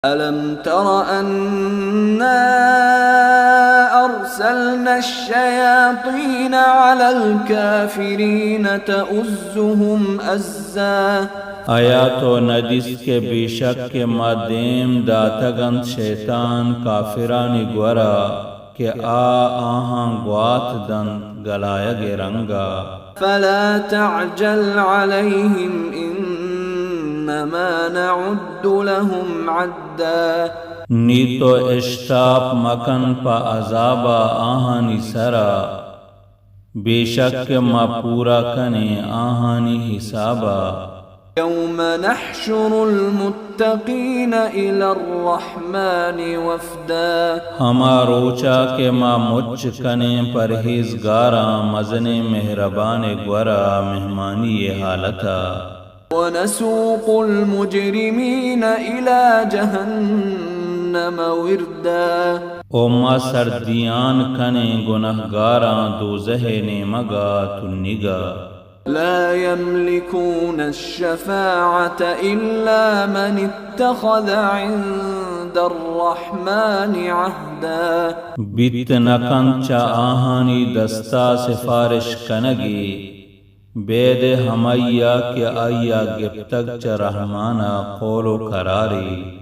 ألم تر أنا أرسلنا الشياطين على الكافرين تؤزهم أزا۔ آیا تو نہ دیست کہ بے شک کہ ما دیم داتگ انت شیطان کافرانی گورا کہ آ آہاں گوات دنت گلایگ ءِ رنگا۔ فلا تعجل عليهم إنما نعد لهم عدا۔ نی تو اشتاپ مکن پہ عذابا آہانی سرا، بے شک کہ ما پورا کنیں آہانی حسابا۔ يوم نحشر المتقين إلى الرحمن وفدا۔ ہما روچا کہ ما مچ کنیں پرہیزگاراں مزنیں مہربان ءِ گورا مہمانی ءِ حالتا۔ ونسوق المجرمين إلى جهنم وردا۔ او ما سردیان کنیں گنہگاراں دوزہ ءِ نیمگا تنیگا۔ لا يملكون الشفاعة إلا من اتخذ عند الرحمن عهدا۔ بیت نہ کنت چہ آہانی دستا سفارش کنگے، بید ءَ ہمائیا کہ آئیا گپتگ چہ رحمانا قول و قرارے۔